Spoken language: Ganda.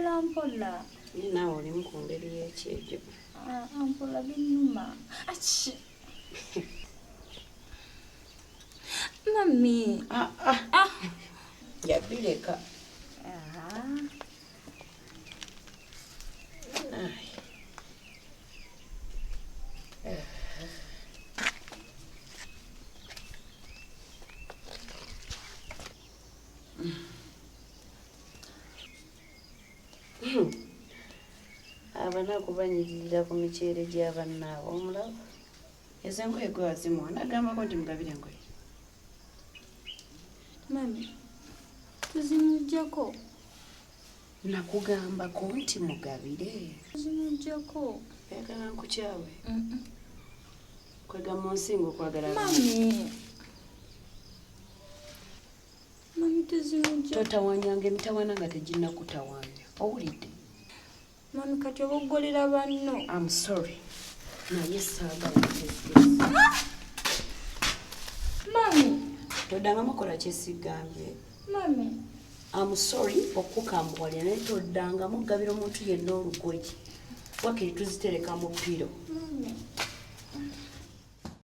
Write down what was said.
Mpola mpola. Naye naawe olimu ku ngeri y'ekyejo. Ah, mpola binnuma. Aki. Mami. Ah, ah. Ah. Yabireka. Ah. Naye. Abanaku banyiririra ku miceere gya bannaabwe omulaba. Ezo engoye gwe wazimuwa nagambako nti mugabire engoye. Mami, tuzimuggyako. Nakugambako nti mugabire. Tuzimuggyako. Oyagala nkukyawe? Kwegamba onsinga okwagala. Mami. Mami tuzimuggyako. Totawanyanga emitawaana nga teginnakutawanya. Owulidde? Mami kati oboggolera banno. I'm sorry. Naye saagala magezigezi. Mami. Toddangamu kola kye sigambye. Mami. I'm sorry okukambuwalira naye toddangamu kugabira omuntu yenna olugoye. Wakiri tuzitereka mu piro. Mami.